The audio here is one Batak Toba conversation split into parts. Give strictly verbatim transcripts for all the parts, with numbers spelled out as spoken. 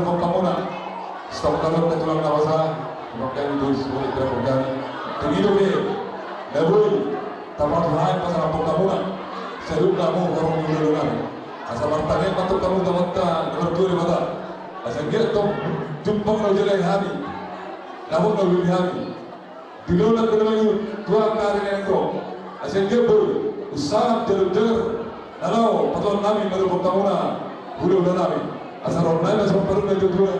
Pongkamuna, stop kalon na tulang na basa, pongkami tulis boleh tidak pongkami. Tinggi dope, na boi, tapatuhai pasal pongkamuna. Saluhut na mau horong di ulu nami. Asa martangiang ma tong hamu tu Amanta na martua Debata. Asa anggiat tong jumpang na ujalahi hami. Dapot na ujalahi hami. Di ulaon na tua ni ari na naeng ro. Asa anggiat boi, usaha jagar-jagar na laho patuan nami manombuk hamuna hulahula nami. Asa ro nai na somparun na tua-tua.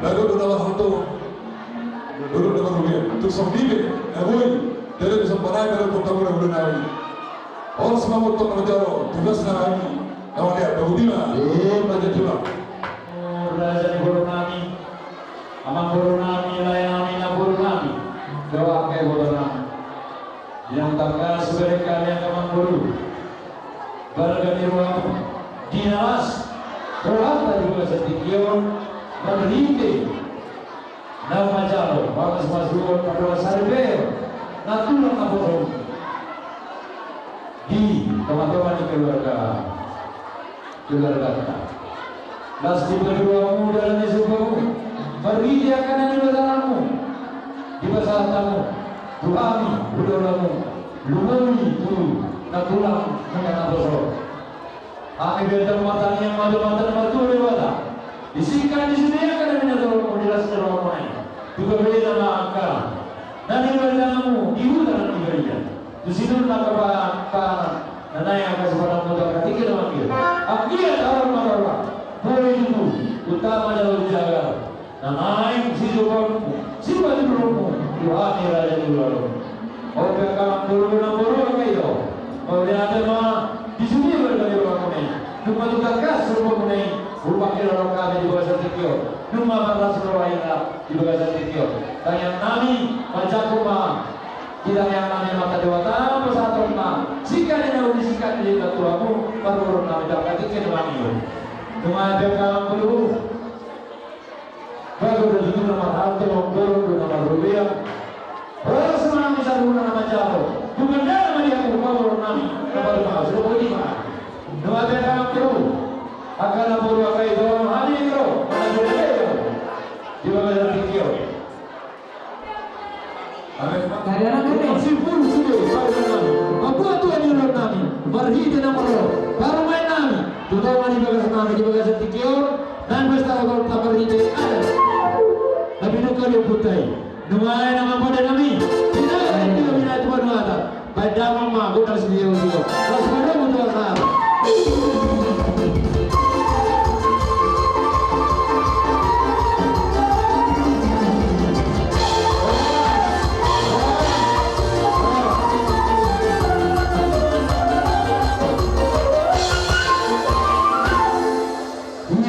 Lagu do na marhalto. Lagu do na marhobas. Tung songon i pe, na boi, jadi somparun nai manombuk hamuna hulahula nami. Horas ma motong na manjalo, tugas na nami. Na mangaliat, na boti ma. Eh, raja ni boru nami. Amangboru nami, lae nami, namboru nami, dohot angka iboto nami. Di na tangkas hubereng hami angka amangboru, marga ni rohamu, di na las rohanta di bagasan tingki on, marhite na manjalo pamasumasu, pardongansaripeon, na tulang na poso di tongatonga ni keluarga. Keluarganta. Las dipaboa hamu dalan ni sombamu, marhite angka na nibatamu, dipasahat hamu tu hami hulahulamu, lumobi tu na tulang nunga na poso. Hami pe ndang martangiang ma tu Amanta na martua Debata, di singkat ni sude angka na binatolmu di las ni rohamu nai, tu gabe na angka na nibatamu di huta na nibadia. Tu sinur na angka panganan na naeng angka sipananmu tu angka tingki na mangihut. Anggiat taon ma roha, boi tutu, utama jala jagar na naeng sijombononmu, sipatuduhononmu tu hami raja ni hulahula. On pe angka amangboru, namboru, angka ido, mauliate ma di sude marga ni rohamuna i. Nunga tangkas sombamu nai, hupakilalahon hami di bagasan tingki on. Nunga marlas roha hita di bagasan tingki on. Tangiang nami, manjangkon ma di tangiang nami Amanta Debata, pasahaton ma singkat ni na uli, singkat ni leleng tu hamu, parboruon nami tu angka tingki na mangihut. Nunga pe angka amangboru, bagot do tutu na marhalto, boru do na marhobas. Horas ma nami saluhutna na manjalo, tu gandana ma di hamu parboruon nami, na paduka, sude boti ma. Nunga pe angka amangboru, angka namboru, angka ido, hami ro, mana sude di bagasan tingki on. Amen. Tarianan kami. Simpul sude, paduka nami. Mambuat tua ni ulaon nami. Marhite na malo. Parumaen nami. Tu tonga ni bagas nami di bagasan tingki on. Nang pesta ulang tahun marhite adat. Tapi nunga di putai. Nunga na mampada nami. Tidak ada yang tidak minat tua nuata. Baen damang ma, godang sian dia. Las ma hamu tu asa.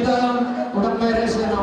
Hita, unang beres ya, no.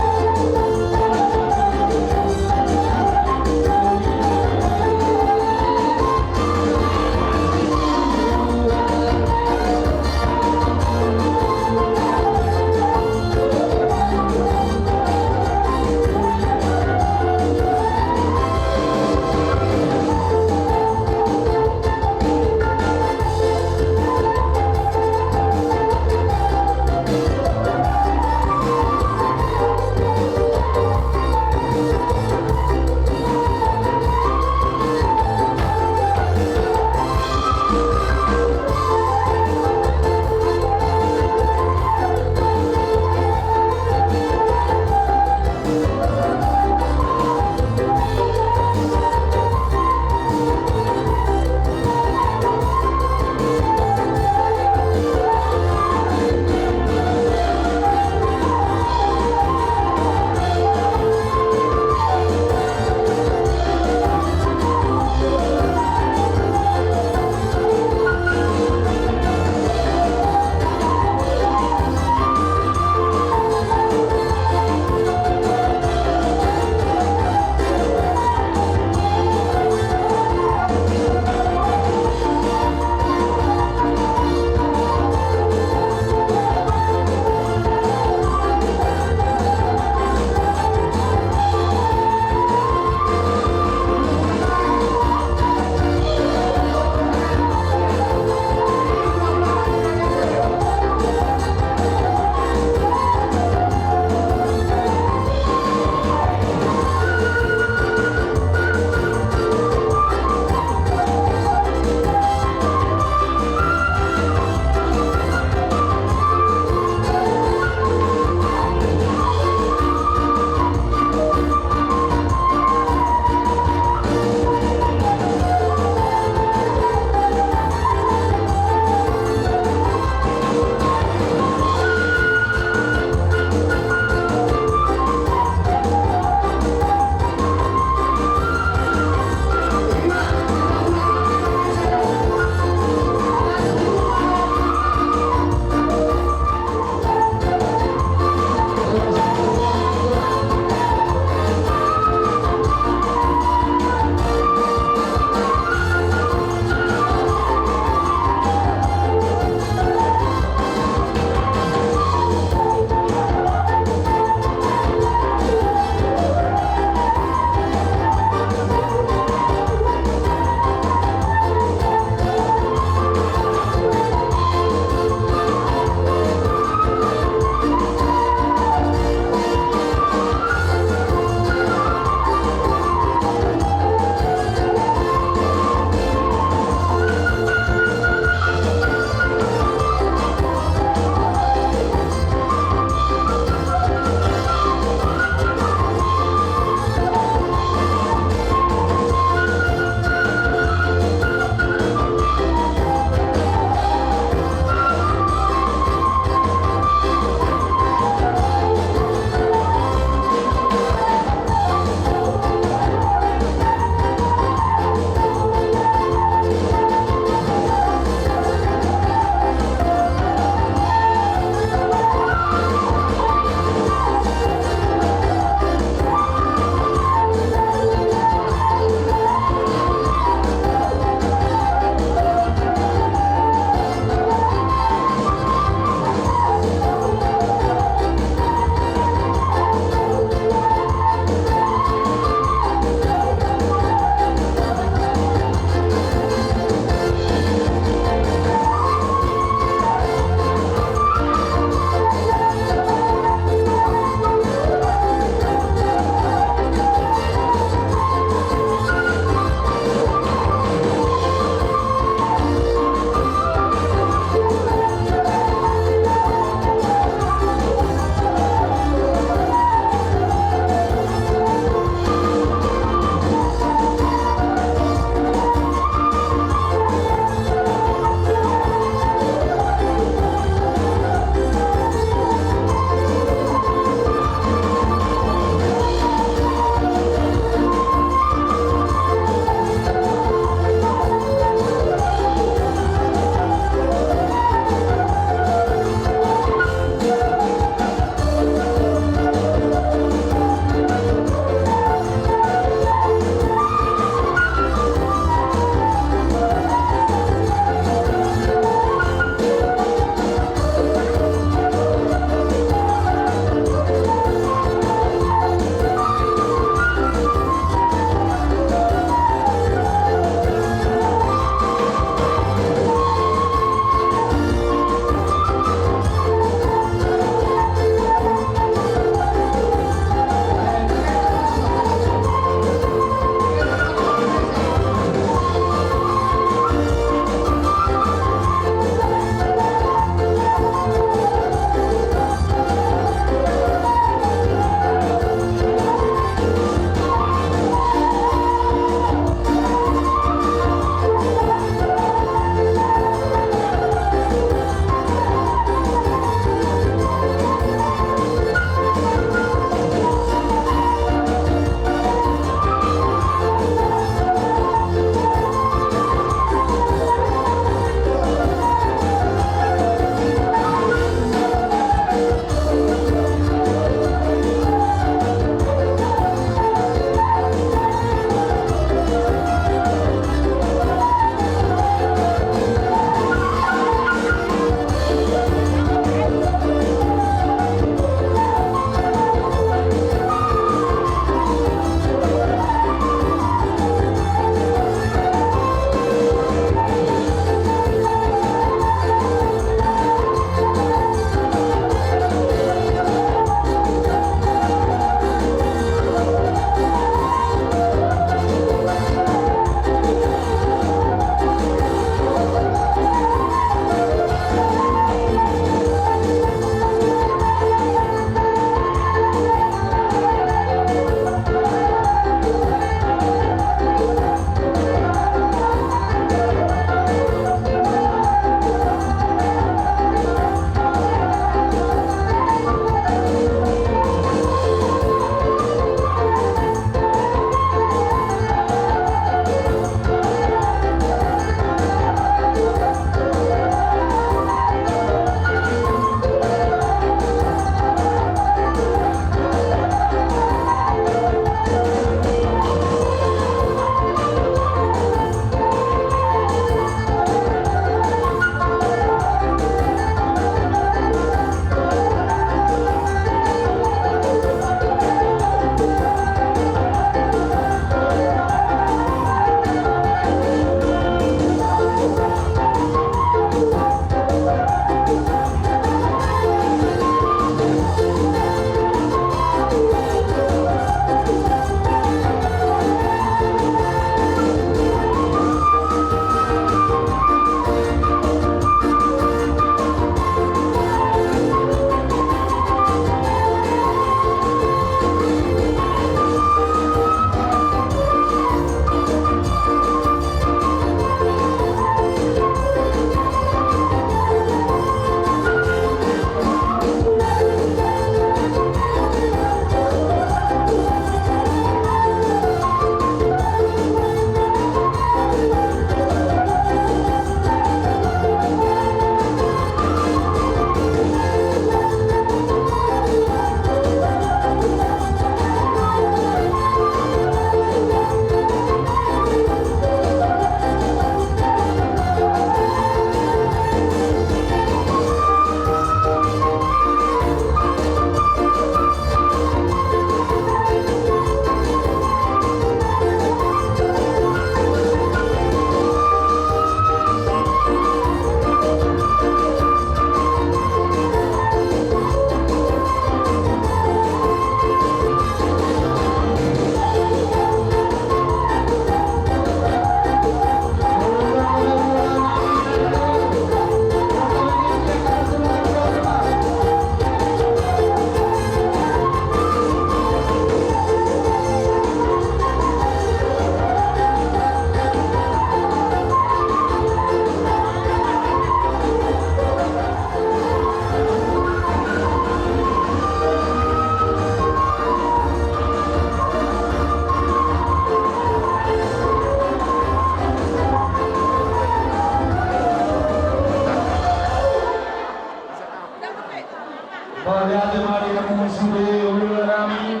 Sude ulaula nami,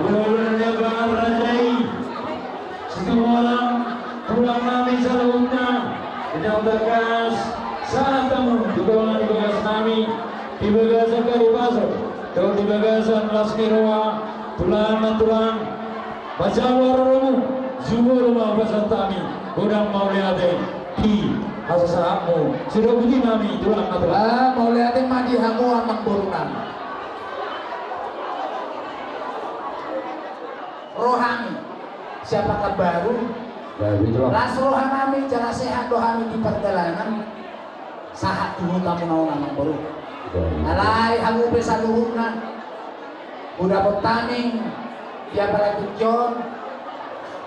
ulaula ni abangan raja i Situmorang, tulang nami saluhutna, di na tangkas sahat hamu tu tonga ni bagas nami, di bagasan kalipaso dohot di bagasan las ni roha, tulang na tulang. Manjalo haroromu, jumolo ma hupasahat hami godang mauliate di hasasahatmu. Sidok boti nami, tulang na tulang. Ah, mauliate ma di hamu amangboru nami. Rohami, siapa kabar? Baik, tulang. Las roha nami, jala sehat do hami di pardalanan. Sahat tu huta muna on, amangboru. Alai hamu pe saluhutna, hudapot hami di apala tingki on,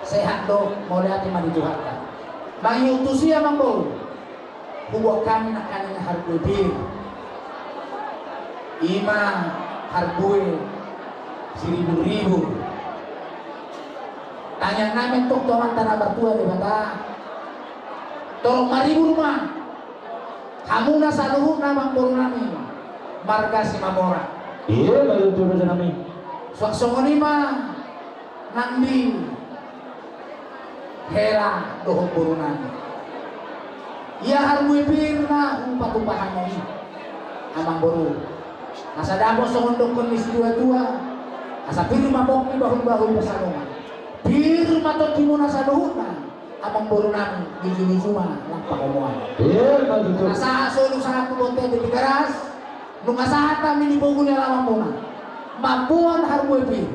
sehat do, mauliate ma di Tuhanta. Mangihut tusi, amangboru, huboan hami nangkaning harbue pir. I ma harbue siribur-ribur. Tangiang nami antong tu Amanta na martua Debata, torop maribur ma hamuna saluhutna, amangboru nami, marga Simamora. Iya, baik, tulang nami. Suang songon i ma nang di hela dohot boru nami. Ia harbue pir na hupatupa hamu i, amangboru, asa dapot songon dokkon ni situa-tua, asa pir ma pongki bahul-bahul pansalongan. Pir ma tondimuna saluhutna, amangboru nami, luju-luju ma nang pangomoan. Iya, baik, tulang. Asa solu sahat tu bontean di Tigaras. Nunga sahat hami di pogu ni alamanmuna, mamboan harbue pir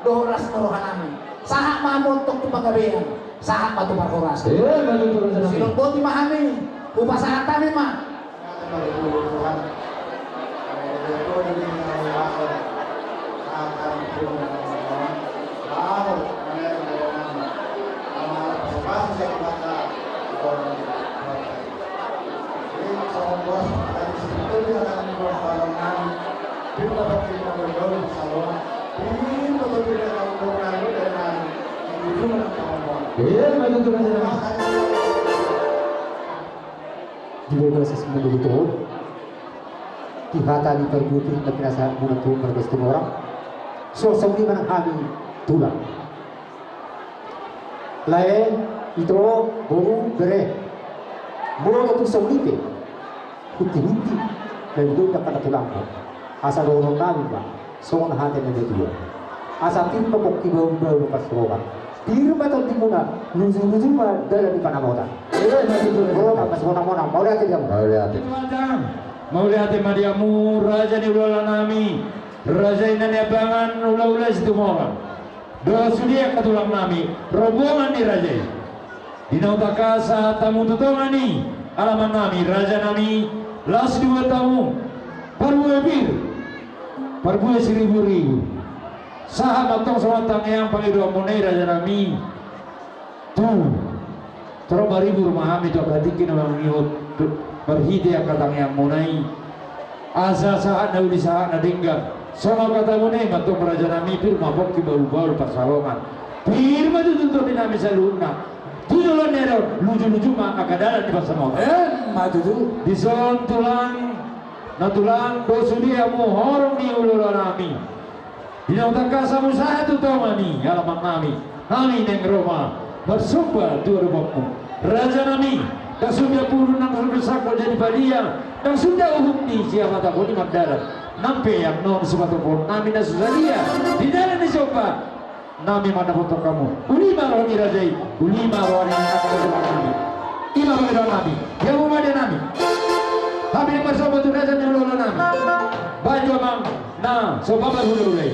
dohot las ni roha nami. Sahat ma hamu antong tu panggabean, sahat ma tu parhorasan. Iya, baik, tulang nami. Sidok boti ma hami, hupasahat hami ma. Di bagasan muna di hata ni parbue pir na pinasahatmuna tu marga Situmorang, suang songon i ma nang hami, tulang. Lae, ito, boru, bere. Molo tung songon i pe, hunti-hunti na nidok angka na tulangku. Asa dohonon nami ma songon hata ni natuatua: Asa pir ma pongki bahul-bahul pansalongan, pir ma tondimuna, luju-luju ma dalan ni pansamotan. Iya, baik, tulang. Mauliate ma di hamu. Mauliate. Mauliate ma di hamu, raja ni ulaula nami, raja inna ni abangan ulaula Situmorang. Dohot sude angka tulang nami, rombongan ni raja i. Di na tangkas sahat hamu tu tonga ni alaman nami, raja nami, laos diboan hamu parbue pir, parbue siribur-ribur. Sahat ma antong songon tangiang pangidoanmuna i, raja nami, tu Torop maribur ma hami tu angka tingki na mangihut marhite angka tangiangmuna i. Asa sahat na uli, sahat na denggan. Songon hatamuna i ma antong, raja nami, pir ma pongki bahul-bahul pansalongan. Pir ma tutu tondi nami saluhutna. Tu joloan ni ari on, luju-luju ma angka dalan ni pansamotan. Emma tutu. Dison tulang, na tulang, dohot sude hamu horong ni ulaula nami. Di na tangkas hamu sahat tu tonga ni alaman nami, nami naeng ro ma marsomba tu adopanmu. Raja nami, ndang suda pudun, ndang suda sangkol jadi padia, ndang suda uhum ni siamatahon i mardalan. Nang pe annon sipatupaon nami na so sadia di dalan ni somba nami mandapothon hamu. Uli ma roha ni raja i, uli ma roha ni angka tulang nami. I ma pangidoan nami. Di hamu ma, dia nami. Hami naeng marsomba tu raja ni ulaula nami. Bahen jo, amang. Na so pabar hula-hula i.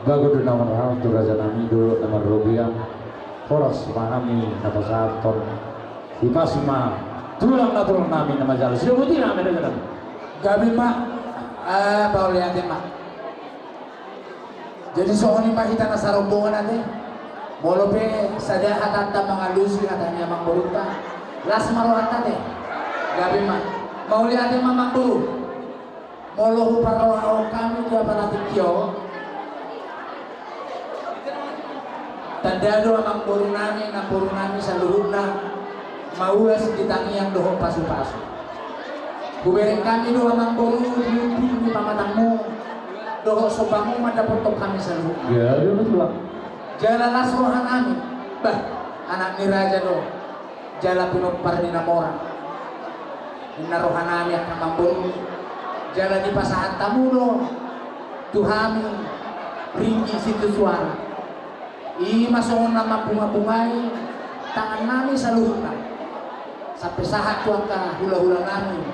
Bagot do na marhaol tu raja nami dohot na marrobean. Horas ma hami na pasahathon. Hipas ma tulang na tulang nami na manjalo. Sidoboti nami raja nami. Gabe ma. Ah, mauliate ma. Jadi songon i ma hita na sarombongan ate. Molo pe sada hatanta mangalusi hata ni amangborunta, las ma rohanta ate. Gabe ma. Mauliate ma amangboru. Molo huparrohahon hami di apala tingki on, tanda do amangboru nami, namboru nami saluhutna mauas di tangiang dohot pasupasu. Hubereng hami do amangboru di umpik ni pamatangmu dohot sombamu mandapothon hami saluhutna. Iya, iya, betul, Pak. Jala las roha nami, bah, anak ni raja do, jala pinompar ni na mora. Ninna roha nami angka amangboru, jala dipasahat hamu do tu hami ringgit sitio suara. I ma songon na mambungabungai tangan nami saluhutna, sampe sahat tu angka hulahula nami,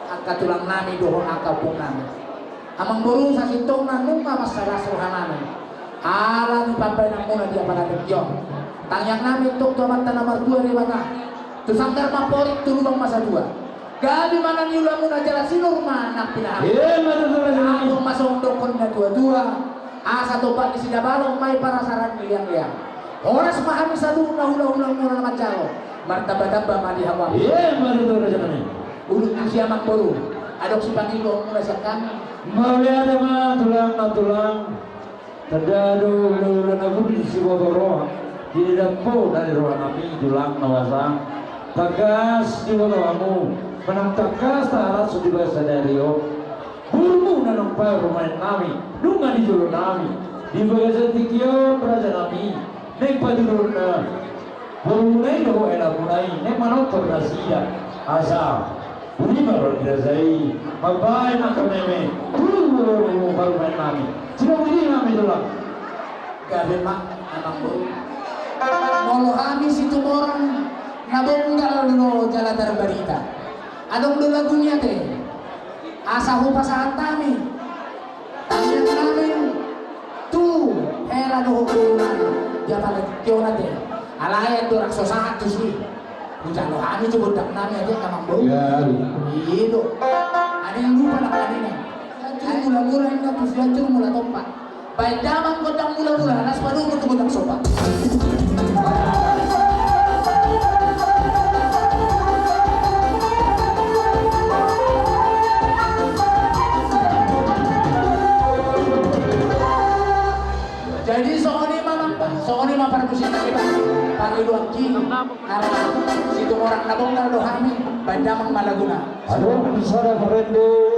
angka tulang nami dohot angka ompung nami. Amangboru, sasintongna nunga mansai las roha nami ala ni pambahenanmuna di apala tingki on. Tangiang nami tong tu Amanta na martua Debata, tu sanggar ma amporik, tu lubang ma satua. Gabe ma na niulamuna jala sinur ma nang pinahan. Iya, betul, betul, betul. Agung ma songon dokkon ni na tuatua, asa tombak ni sidabalok ma i parasaran ni liangleang. Horas ma hami saluhutna hulahulamuna na manjalo. Martambatamba ma di hamu. Iya, betul, betul, betul. Ulut tusi amangboru, adong sipangidoanmuna sian hami. Mauliate ma tulang na tulang. Tanda do hulahula na buri siboto roha, di dapot dari roha nami tulang na basa. Tangkas diboto hamu, manang tangkas taharat so di bagasan sadari on. Borumuna naung parumaen nami, nunga di jolo nami, di bagasan tingki on raja nami, naeng patuduhonna. Borumuna i dohot helamuna i naeng manortor nasida, asa uli ma roha ni raja i, mambahen angka meme tu parumaen nami. Sidoboti nami tulang. Gabe ma amangboru. Molo hami Situmorang na Bonggal do jala tarbarita, adong do laguna ate, asa hupasahat hami. Tangiang nami tu hela dohot boru nami di apala tingki on ate. Alai andorang so sahat tusi, hujalo hami tu gondang nami ate, amangboru. Iya. I do. Ada yang lupa nak tadi nih. Siancur mula-mula, inna tu Siancur mula tompa. Baen damang gondang mula-mula, las padomu tu gondang somba. Jadi songon i ma, songon i ma parmusik nami, pangidoan ki. Karena Situmorang na Bonggal do hami, baen damang ma laguna. Aduh, bisa ada keren deh.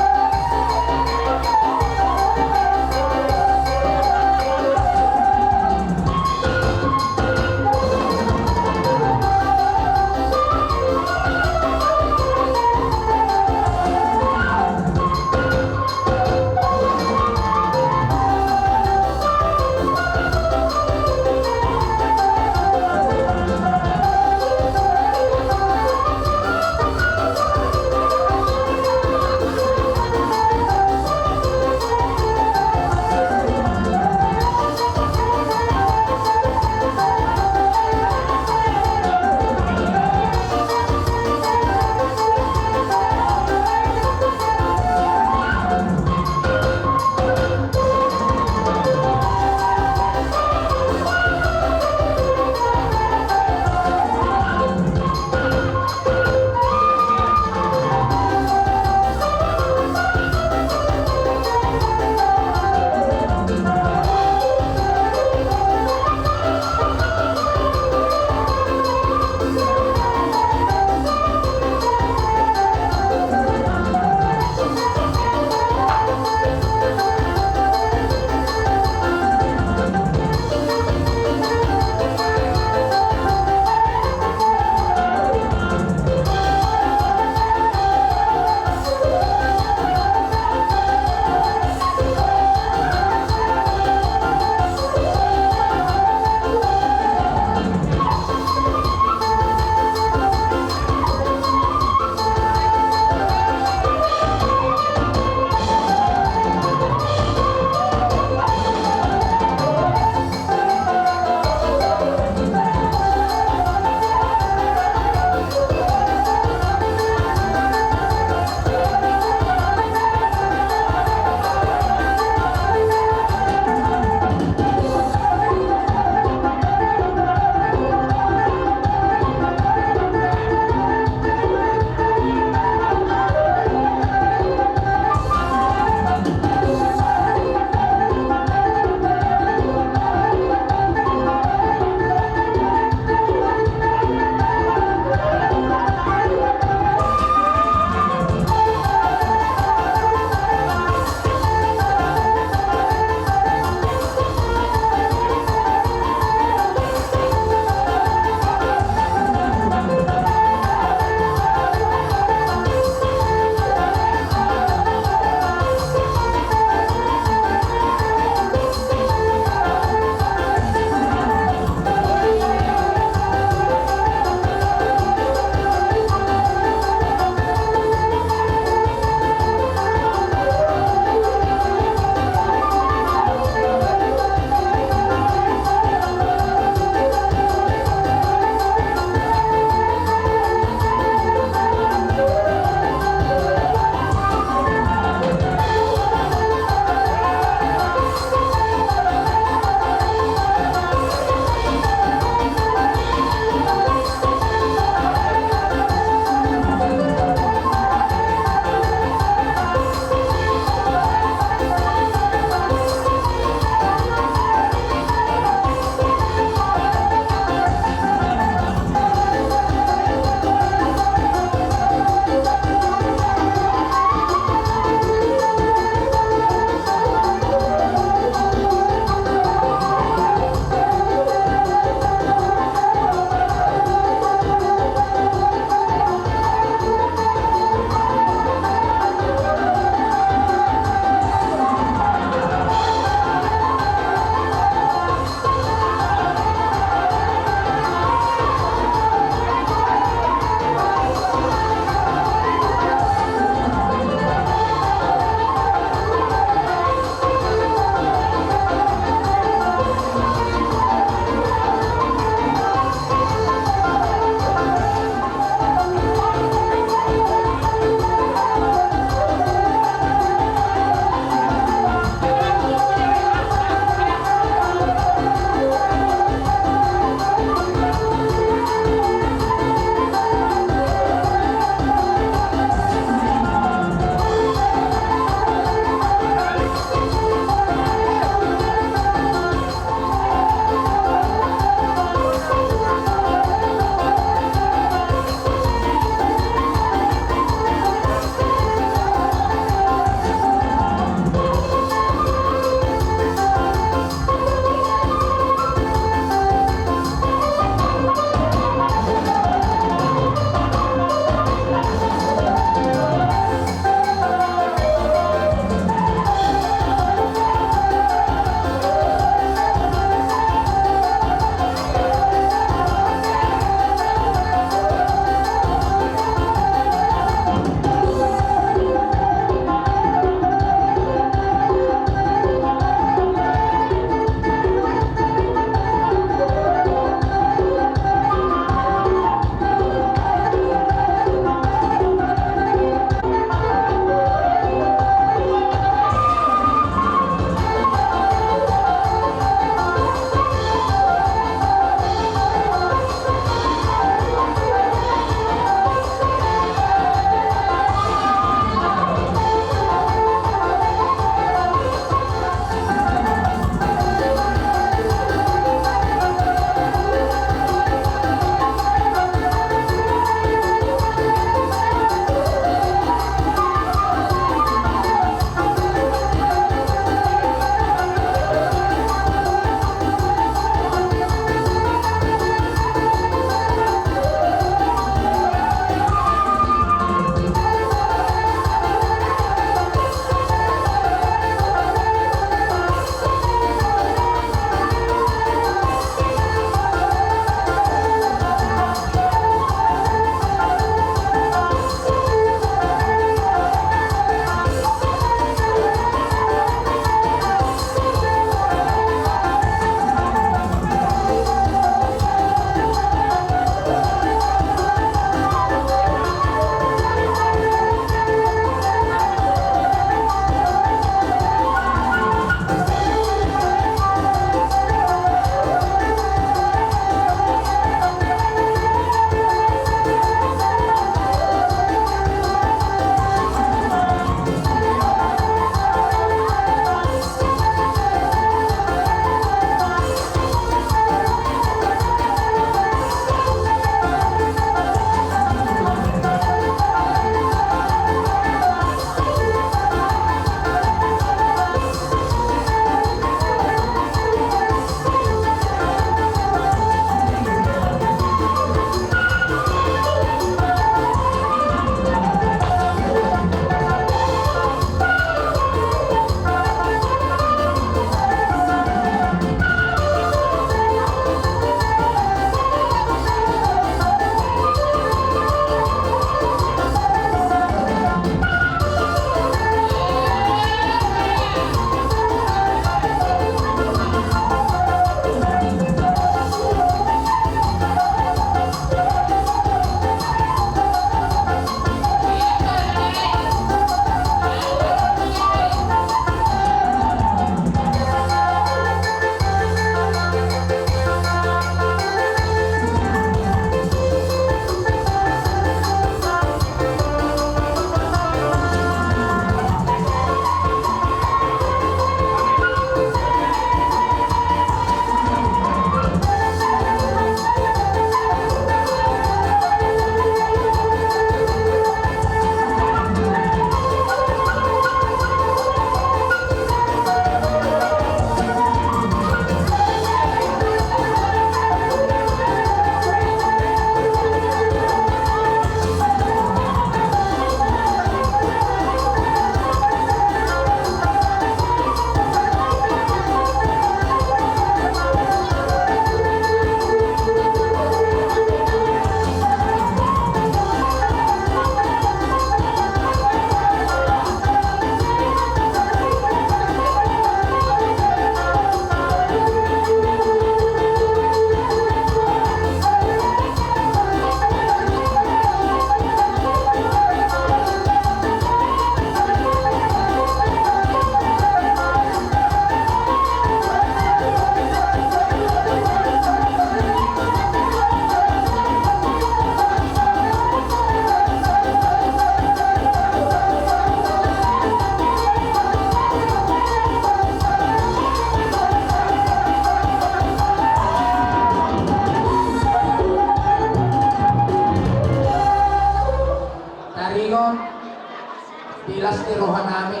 Di roha nami,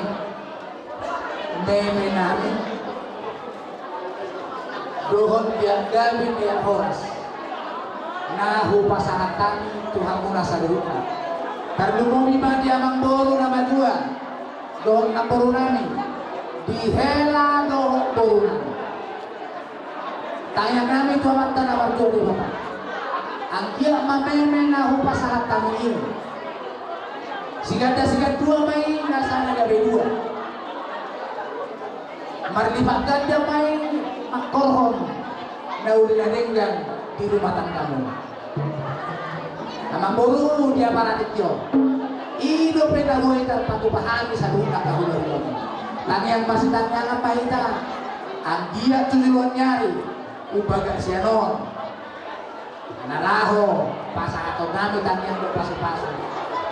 meme nami, dohot biar gabe biar horas na hupasahat hami tu hamuna saluhutna. Tarlumobi ma di amangboru na matua dohot namboru nami, di hela dohot boru nami. Tangiang nami tu Amanta na martua Debata. Anggiat ma meme na hupasahat hami i, siganda sigandua ma i na sada gabe dua. Marlipat ganda ma i mangkorhon na uli na denggan di rumah tanggamuna. Amangboru, di apara tingki on, i dope na boi tarpatupa hami saluhutna angka hulahulamu. Tangiang masitangiangan ma hita, anggiat tu joloan ni ari, umbagak sian on, na laho pasahaton nami tangiang dohot pasupasu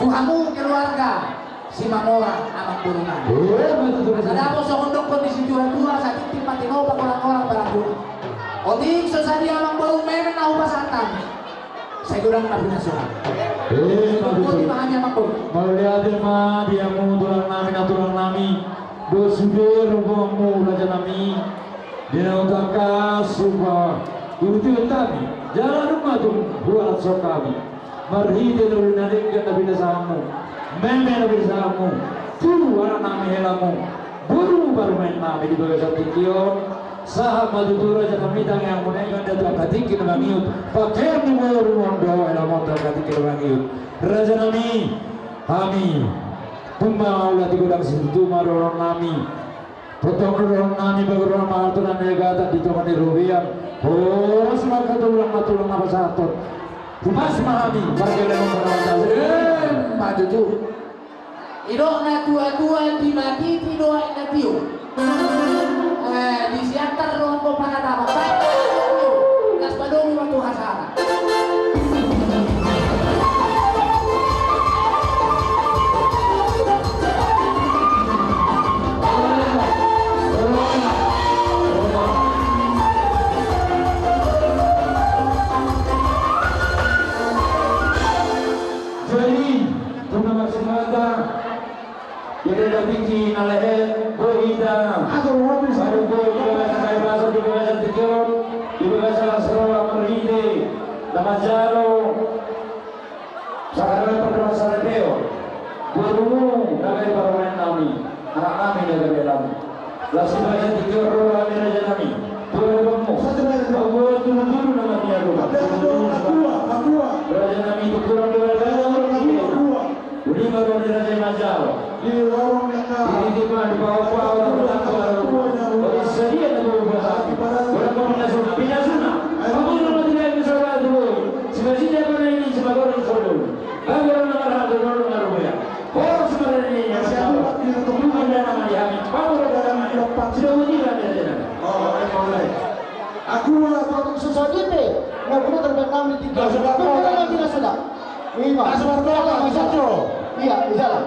tu hamu keluarga Simamora, amangboru nami. Asa dapot songon dokkon ni situatua, satintin ma tinopa, golanggolang barangkuda. Otik so sadia amangboru, meme na hupasahat hami, sai godang na pinasahat. Asa dapot i ma hami amangboru. Mauliate ma di hamu tulang nami, na tulang nami. Dohot sude rombonganmu raja nami, di na hutangkas supa, di hutihut hami jala dung ma tung hualat so hami. Marhite na uli na denggan na pinasahatmu, meme na pinasahatmu tu anak nami, helamu, boru parumaen nami di bagasan tingki on. Sahat ma tutu raja nami tangiangmuna i, ganda tu angka tingki na mangihut, pangkeon ni boru on do helamu tu angka tingki na mangihut. Raja nami, hami tung mangulati godang situtu ma dohonon nami. Potong dohonon nami, baru ma tu nami gata di tonga ni robean. Horas ma angka tulang, ma tulang na pasahathon. Hupas ma hami pargellengon. Emma tutu. Didok na tuatua, di matiti do aek na tio. Eh, di Siantar do anggo panatapan. Las padomu ma tu hasana. Jadi, tu na marsihata, di bagasan tingki na lehet, boi hita. Aduh, boi di bagasan, di bagasan tingki on, di bagasan las roha marhite na manjalo sakarangan pardongan saripeon, borumu na gabe parumaen nami, anak nami na gabe helamu. Las di bagasan tingki on ro hami raja nami. Boru borumu. Satu lagi. Boru boru, tulu tulu na mati aduh. Raja nami, tu kurang dua raja. Uli ma ro ni raja i manjalo. Di lorong na. Di titipan, di paho-paho, di paho-paho. Di sadia na boru boru. Boru boru na sun, pinasuna. Kamu na mati lagi saudara tu boru. Sibasida mana ini, simagorang sodom. Bagi orang na marhak, orang na marhak. Horas ma di hami. Siapa? Tuhan dan nama di hami. Pamu dan nama di hami. Sudah uji kami, ya, ya. Oh, eh, boleh. Aku lah, Pak. Susah gitu. Nggak perlu terbang kami tiga. Nggak sudah, Pak. Nggak sudah. Lima. Nggak sudah, Pak. Nggak sudah. Iya, di jalan.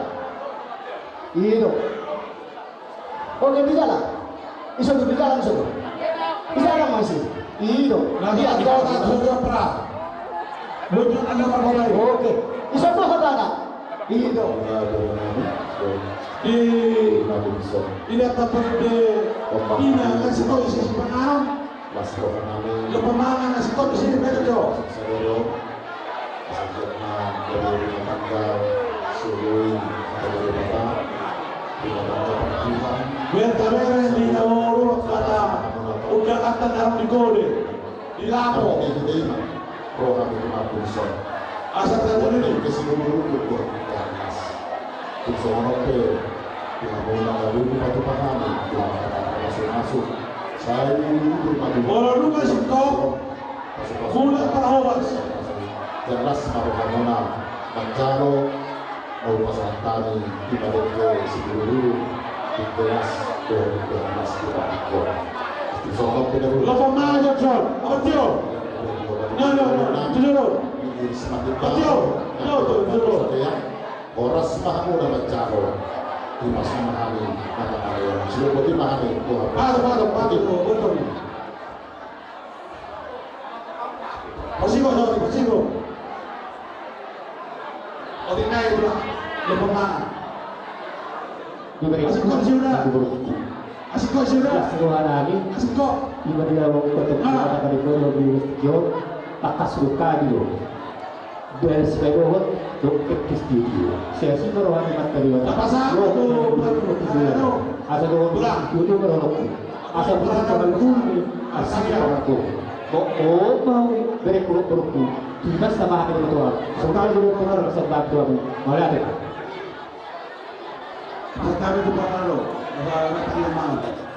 Itu. Oke, di jalan. Iso tu di jalan, iso tu. Di jalan masih. Iyo. Nanti kita akan segera pra. Bukan ada apa lagi. Oke. Iso tu kata anak. Iyo. Di, ini apa berarti? Ina, kasih tahu isi pangan. Mas roha nami. Lo pemangan nasi kopi sini, betul, Jo? Sadero. Sahatna dari rumah tangga, sului, atau dari bapak, rumah tangga pernikahan. Biar taberes di Nauru, kata, udah kata taruh di kode, di lapo. Roha nami, roha nami, Asal satu ini. Kasih dulu, dulu, dulu. Tung songon on pe, di hamuna na boi dipatupa hami, di hamuna na masuk-masuk. Sai di bulu-bulu madu. Olo nunga sintong, mulak parhobas. Las ma rohamuna manjalo, na hupasahat hami, di madengke si bulu-bulu, di gelas, di gelas, di patikon. Tung songon on pe na bulu. Lopo maja, Jon. Apa tio? Nah, nah, nah, nah, tio, Jon. Tio, tio, tio, tio. Horas ma hamu na manjalo. Tipas ma hami na mangalean. Sudah boti ma hami. Patok, patok, patok, patok. Pasigo, Dori, pasigo. Oti nai pula. Lupa mana? Asing kok, Siura. Asing kok, Siura. Asing kok. Ima dia lo, kata kata di bawah di studio, takas luka di lo. Dari si Bebo, lo kepis di dia. Sia si baru hanya mata dia. Apa sah? Lo, lo, lo, lo, lo. Asa lo, lo, lo, lo, lo. Asa bulan kawan dulu, asa dia orang tu. Bo, oh, mau beri kuruk-kuruk tu. Tiba sama hati betul. Sebentar dulu, betul, sebentar dulu. Mauliate. Sebentar itu, Pak Lalo. Apa, apa, apa, apa.